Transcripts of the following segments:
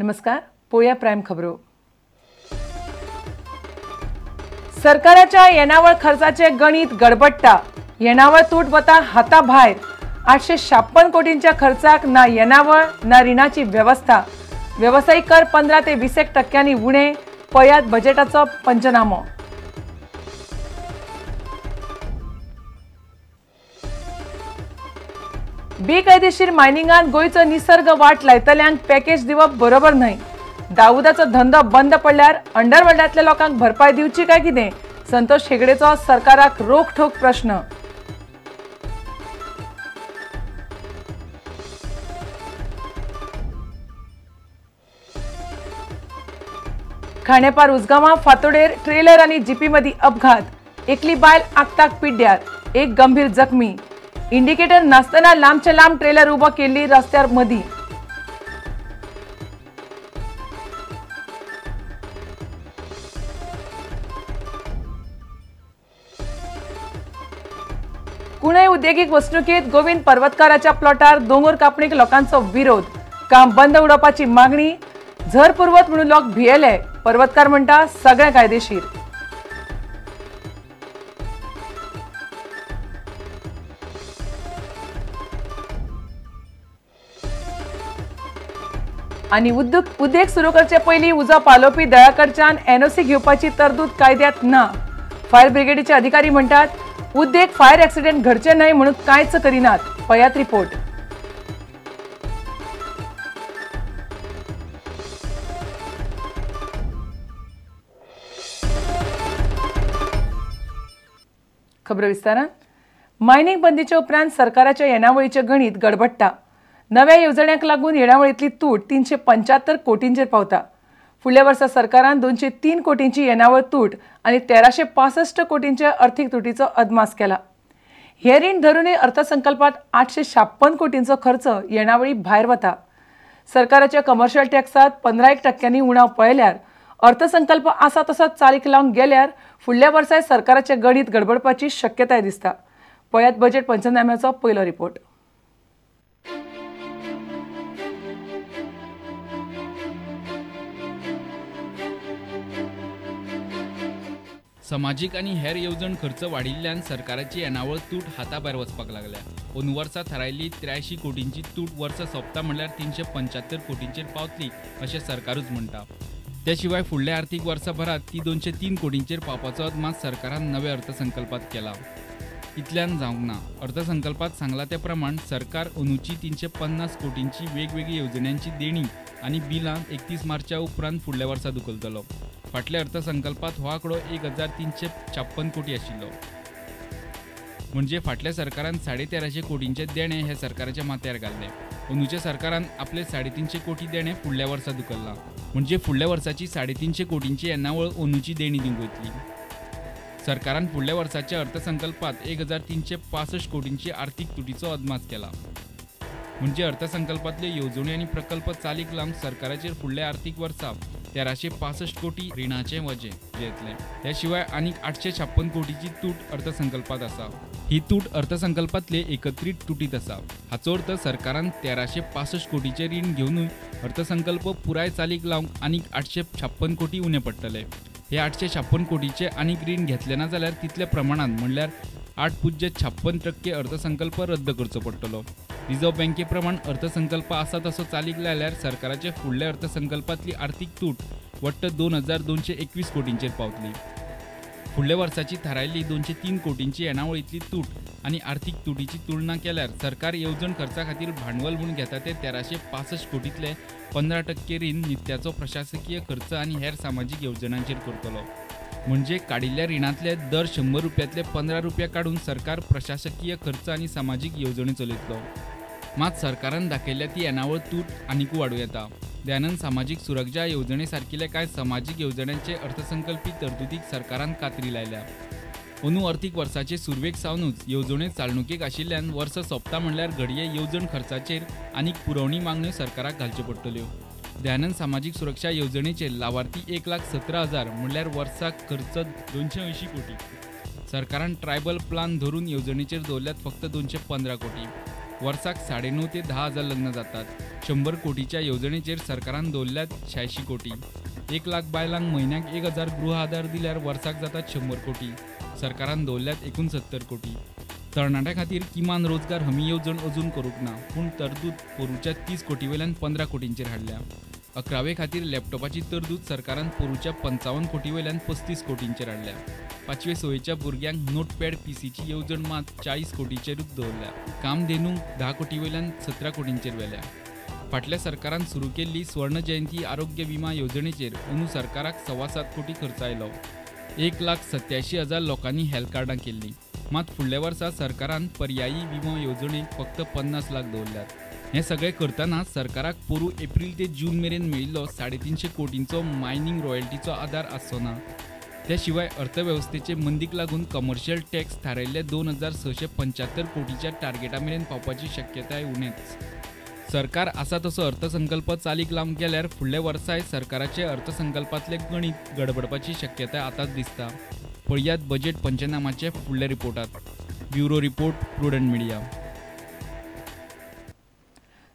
नमस्कार, पोया प्राईम खबरो। सरकाराच्या येणावळ खर्चाचे गणित गडबडटा। येणावळ तूट वता हाता भायर। 856 कोटींच्या खर्चाक ना येणावळ ना रिणाची व्यवस्था। वेवसायिक कर 15 ते 20 टक्क्यांनी उणे। पयात बजेटाचो पंचनामो। बेकायदेशीर मायनिंगान गोंयचो निसर्ग वाट लायतल्यांक पॅकेज दिवप बरोबर न्हय। दाऊदाचो धंदो बंद पडल्यार अंडरवर्ल्डांतल्या लोकांक भरपाय दिवची काय कितें? संतोष हेगडेचो सरकाराक रोखठोक प्रश्न। खांडेपार उजगांवां फातोडेर ट्रेलर आनी जीपी मदीं अपघात। एकली बायल आक्ताक पिड्ड्यार, एक गंभीर जखमी। इंडिकेटर नासतना लांबचे लांब ट्रेलर उबो केल्ली रस्त्यार मदीं। कुणय उद्देगीक वसणुकेंत गोविंद पर्वतकाराच्या प्लॉटार दोंगर कापणीक लोकांचो विरोध। काम बंद उडोवपाची मागणी। झर पुरवत म्हणून लोक भियेले। पर्वतकार म्हणटा सगळें कायदेशीर। आनी उद्देग सुरू करचे पयलीं उजो पालोवपी दळा कडच्यान एनओसी घेवपाची तरतूद कायद्यात ना। फायर ब्रिगेडीचे अधिकारी म्हणटात उद्देग फायर एक्सिडेंट घडचे न्हय म्हणून कांयच करिनात। पयात रिपोर्ट। खबर विस्तारान। मायनिंग बंदीच्या उपरांत सरकाराच्या येणावळीचें गणित गडबडटा। नव्या येवजण्यांक लागून येणावळींतली तूट 375 कोटींचेर पावता। फुडल्या वर्सा सरकारान 203 कोटींची येणावळ तूट आनी 1365 कोटींच्या अर्थीक तुटीचो अदमास केला। हे रीण धरूनय अर्थसंकल्पात 856 कोटींचो खर्च येणावळी भायर वता। सरकाराच्या कमर्शियल टॅक्सात 15% उणाव पळयल्यार अर्थसंकल्प आसा तसो चालीक लावंक गेल्यार फुडल्या वर्साय सरकाराचें गणित गडबडपाची शक्यताय दिसता। पळयात बजेट पंचनाम्याचो पयलो रिपोर्ट। समाजीक आनी हेर येवजण खर्च वाडिल्ल्यान सरकाराची येणावळ तूट हाताभायर वचपाक लागल्या। अंदू वर्सा थारायल्ली 83 कोटींची तूट वर्सा सोंपता म्हणल्यार 375 कोटींचेर पावतली अशें सरकारूच म्हणटा। त्या शिवाय फुडल्या आर्थीक वर्साभरात ती 203 कोटींचेर पावपाचो अदमास सरकारान नव्या अर्थसंकल्पात केला। इतल्यान जावंक ना। अर्थसंकल्पात सांगला त्या प्रमाण सरकार अंदूची 350 कोटींची वेगवेगळी येवजण्यांची देणी आनी बिलां 31 मार्चा उपरांत फुडल्या वर्सा धुकलतलो। फाटल्या अर्थसंकल्पात हो आंकडो 1356 कोटी आशिल्लो। म्हणजे फाटल्या सरकारान 1350 कोटींचे देणें हे सरकाराच्या माथ्यार घाल्लें। अंदूच्या सरकारान आपले 350 कोटी देणें फुडल्या वर्सा धुकल्लां। म्हणजे फुडल्या वर्साची 350 कोटींची येणावळ अंदूची देणी दिवंक वतली। सरकारान फुडल्या वर्साच्या अर्थसंकल्पात 1365 कोटींची आर्थीक तुटीचो अदमास केला। म्हणजे अर्थसंकल्पातले येवजण्यो आनी प्रकल्प चालीक लावंक सरकाराचेर फुडल्या आर्थीक वर्सा 1365 कोटी रिणाचें वजें येतलें। ह्या शिवाय आनीक 856 कोटीची तूट अर्थसंकल्पात आसा। ही तूट अर्थसंकल्पातले एकत्रीत तुटीत आसा। हाचो अर्थ सरकारान 1365 कोटीचें रीण घेवनूय अर्थसंकल्प पुराय चालीक लावंक आनीक 856 कोटी उणें पडटले। हे 856 कोटीचे आनीक रीण घेतले ना जाल्यार तितल्या प्रमाणांत म्हणल्यार 8.56% अर्थसंकल्प रद्द करचो पडटलो। रिझर्व्ह बँके प्रमाण अर्थसंकल्प आसा तसो चालीक लायल्यार सरकाराचे फुडल्या अर्थसंकल्पातली आर्थीक तूट वट्ट 2221 कोटींचेर पावतली। फुडल्या वर्साची थारायल्ली 203 कोटींची येणावळींतली तूट आनी आर्थीक तुटीची तुलना केल्यार सरकार येवजण खर्चा खातीर भांडवल म्हूण घेता ते 1365 कोटींतले 15% रीण नित्याचो प्रशासकीय खर्च आनी हेर सामाजीक येवजणांचेर करतलो। म्हणजे काडिल्ल्या रिणांतले दर 100 रुपयांतले 15 रुपया काडून सरकार प्रशासकीय खर्च आनी सामाजीक येवजण्यो चलयतलो। मात सरकारान दाखयल्ल्या ती येणावळ तूट आनिकूय वाडूं येता। दयानंद सामाजीक सुरक्षा येवजणे सारकिल्ल्या कांय समाजीक येवजण्यांचे अर्थसंकल्पी तरतुदीक सरकारान कात्री लायल्या। अंदू अर्थीक वर्साचे सुरवेक सावनूच येवजण्यो चालणुकेक आशिल्ल्यान वर्स सोंपता म्हणल्यार घडये येवजण खर्चाचेर आनीक पुरवणी मागण्यो सरकाराक घालच्यो पडटल्यो। दयानंद सामाजीक सुरक्षा येवजणेचेर लावार्थी 1,17,000 म्हणल्यार वर्साक खर्च 280 कोटी। सरकारान ट्रायबल प्लान धरून येवजणेचेर दवरल्यात फक्त 215 कोटी। वर्साक 9.5 ते 10 हजार लग्न जातात. 100 कोटीच्या येवजणेचेर सरकारान दवरल्यात 86 कोटी. 1 लाख बायलांक म्हयन्याक 1000 गृह आधार दिल्यार वर्साक जातात 100 कोटी. सरकारान दवरल्यात 69 कोटी. तरणाट्यां खातीर किमान रोजगार हमी येवजण अजून करूंक ना, पूण तरतूद पोरूच्या 30 कोटी वयल्यान 15 कोटींचेर हाडल्या. 11वे खातीर लॅपटॉपाची तरतूद सरकारान पोरूच्या 55 कोटी वयल्यान 35 कोटींचेर हाडल्या. 5वे सवेच्या भुरग्यांक नोटपॅड पीसीची येवजण मात 40 कोटीचेरूच दवरल्या. कामधेनू 10 कोटी वयल्यान 17 कोटींचेर व्हेल्या. फाटल्या सरकारान सुरू केल्ली स्वर्ण जयंती आरोग्य विमा येवजणेचेर अंदू सरकाराक 7.25 कोटी खर्च आयलो. 1,87,000 लोकांनी हेल्थ कार्डां केल्लीं. मात फुडल्या वर्सा सरकारान पर्यायी विमो येवजणेक फक्त 50 लाख दवरल्यात. हें सगळें करतना सरकाराक पोरूं एप्रील ते जून मेरेन मेळिल्लो 350 कोटींचो मायनींग रॉयल्टीचो आदार आसचो ना. त्या शिवाय अर्थवेवस्थेचे मंदीक लागून कमर्शियल टॅक्स थारायल्ले 2675 कोटीच्या टार्गेटा मेरेन पावपाची शक्यताय उणेच. सरकार आसा तसो अर्थसंकल्प चालीक लावंक गेल्यार फुडल्या वर्साय सरकाराचे अर्थसंकल्पांतले गणीत गडबडपाची शक्यताय आतांच दिसता. पळयात बजेट पंचनामाचे फुडल्या रिपोर्टात. Bureau report, Prudent Media.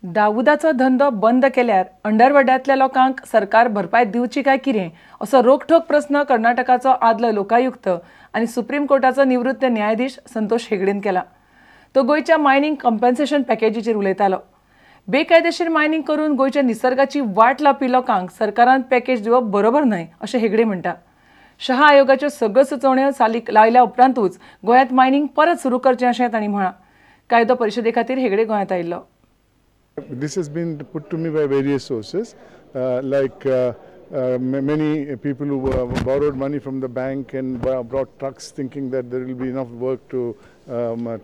दाऊदाचो धंदो बंद केल्यार अंडरवर्ल्डांतल्या लोकांक सरकार भरपाय दिवची काय कितें असो रोखठोक प्रस्न कर्नाटकाचो आदलो लोकायुक्त आनी सुप्रीम कोर्टाचो निवृत्त न्यायाधीश संतोष हेगडेन केला. तो गोंयच्या मायनिंग कंपन्सेशन पॅकेजीचेर उलयतालो. बेकायदेशीर मायनिंग करून गोंयच्या निसर्गाची वाट लावपी लोकांक सरकारान पॅकेज दिवप बरोबर न्हय अशें हेगडे म्हणटा. शहा आयोगाच्यो सगळ्यो सुचोवण्यो चालीक लायल्या उपरांतूच गोंयांत मायनिंग परत सुरू करचें अशें तांणी म्हळां. कायदो परिशदे खातीर हेगडे गोंयांत आयिल्लो. This has been put to me by various sources, like many people who borrowed money from the bank and brought trucks thinking that there will be enough work to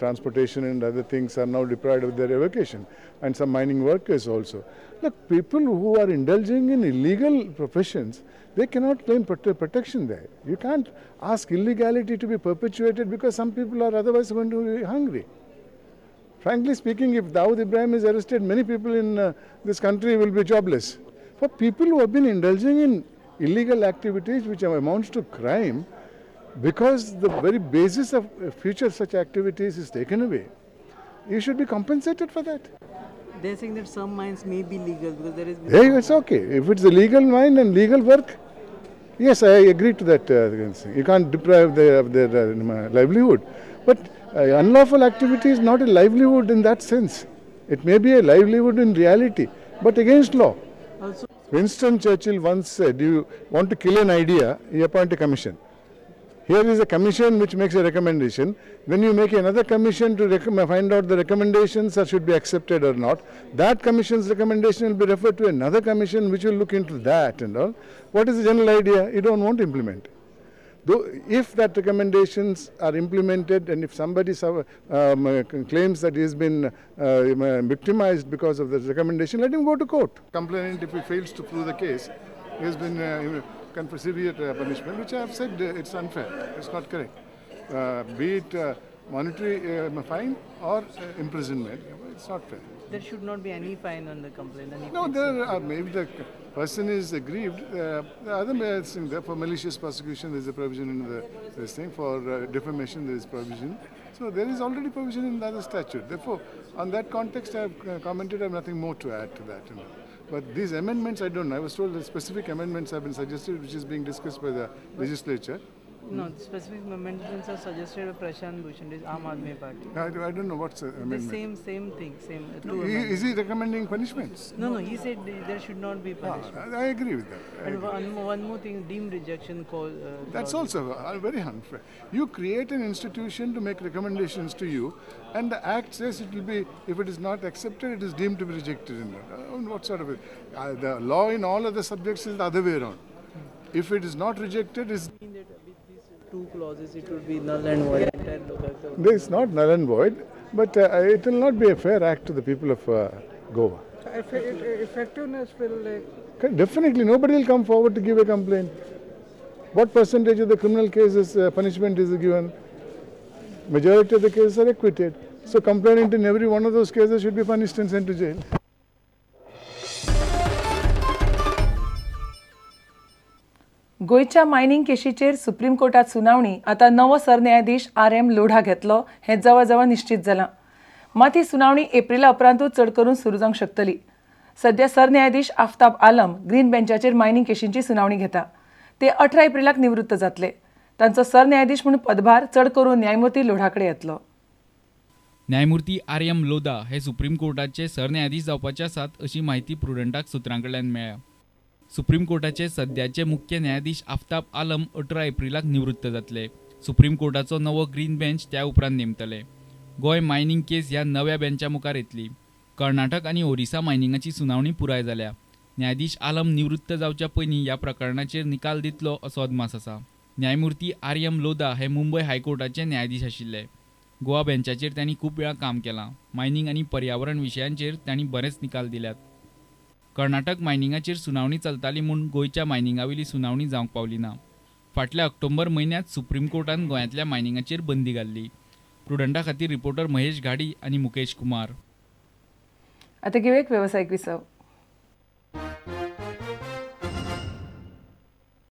transportation and other things are now deprived of their evacuation, and some mining workers also. Look, people who are indulging in illegal professions, they cannot claim protection there. You can't ask illegality to be perpetuated because some people are otherwise going to be hungry. Frankly speaking, if Dawood Ibrahim is arrested, many people in this country will be jobless. For people who have been indulging in illegal activities which amounts to crime, because the very basis of future such activities is taken away, you should be compensated for that. They're saying that some mines may be legal because there is... Hey, it's okay. If it's a legal mine and legal work, yes, I agree to that. You can't deprive of their livelihood. But unlawful activity is not a livelihood in that sense. It may be a livelihood in reality, but against law. Also, Winston Churchill once said, you want to kill an idea, you appoint a commission. Here is a commission which makes a recommendation. Then you make another commission to find out the recommendations that should be accepted or not. That commission's recommendation will be referred to another commission which will look into that and all. What is the general idea? You don't want to implement. Though if that recommendations are implemented and if somebody claims that he has been victimized because of the recommendation, let him go to court. Complainant, if he fails to prove the case, he has been for severe punishment, which I have said it's unfair, it's not correct. Be it monetary fine or imprisonment, it's not fair. There should not be any fine on the complainant. No, there are, maybe the person is aggrieved. The other thing, for malicious prosecution, there is a provision in the this thing. For defamation, there is provision. So there is already provision in the other statute. Therefore, on that context, I have commented. I have nothing more to add to that. You know. But these amendments, I don't know. I was told that specific amendments have been suggested, which is being discussed by the legislature. No, specific amendments are suggested by Prashant Bhushan, is Aam Aadmi Party. I don't know what's the amendment. The same thing, same. No, is he recommending punishments? No, no, he said there should not be punishment. I agree with that. And one more thing, deemed rejection call. That's also very unfair. You create an institution to make recommendations to you, and the act says it will be, if it is not accepted, it is deemed to be rejected. In what sort of it? The law in all other subjects is the other way around. If it is not rejected, it's... Two clauses, it would be null and void. It's not null and void, but it will not be a fair act to the people of Goa. Effectiveness will like... Definitely, nobody will come forward to give a complaint. What percentage of the criminal cases punishment is given? Majority of the cases are acquitted. So complainant in every one of those cases should be punished and sent to jail. गोंयच्या mining केशीचेर supreme कोर्टात सुनावणी आतां नवो सरन्यायाधीश R M Lodha घेतलो हें जवळजवळ निश्चित जालां. मात ही सुनावणी एप्रिला उपरांतूच चड करून सुरू जावंक शकतली. सध्या सरन्यायाधीश आफताब आलम ग्रीन बेंचाचेर मायनिंग केशींची सुनावणी घेता. ते 18 एप्रिलाक निवृत्त जातले. तांचो सरन्यायाधीश म्हणून पदभार चड करून न्यायमूर्ती लोढाकडे येतलो. न्यायमूर्ती आर एम लोधा हे सुप्रीम कोर्टाचे सरन्यायाधीश जावपाचे आसात अशी म्हायती प्रुडंटाक सुत्रां कडल्यान मेळ्ळ्या. सुप्रीम कोर्टाचे सद्याचे मुख्य न्यायाधीश आफताब आलम 18 एप्रिलाक निवृत्त जातले. सुप्रीम कोर्टाचो नवो ग्रीन बेंच त्या उपरांत नेमतले. गोंय मायनिंग केस ह्या नव्या बेंचा मुखार येतली. कर्नाटक आनी ओरिसा मायनिंगाची सुनावणी पुराय जाल्या. न्यायाधीश आलम निवृत्त जावच्या पयलीं ह्या प्रकरणाचेर निकाल दितलो असो अदमास आसा. न्यायमूर्ती आर एम लोधा हे मुंबय हायकोर्टाचे न्यायाधीश आशिल्ले. गोवा बेंचाचेर तांणी खूब वेळा काम केलां. मायनिंग आनी पर्यावरण विशयांचेर तांणी बरेच निकाल दिल्यात. कर्नाटक मायनिंगाचेर सुनावणी चलताली म्हूण गोंयच्या मायनिंगावेली सुनावणी जावंक पावली ना. फाटल्या ऑक्टोबर म्हयन्यांत सुप्रीम कोर्टान गोंयांतल्या मायनिंगाचेर बंदी घाल्ली. प्रुडंटा खातीर रिपोर्टर महेश घाडी आनी मुकेश कुमार. आतां घेवया एक वेवसायीक विसव.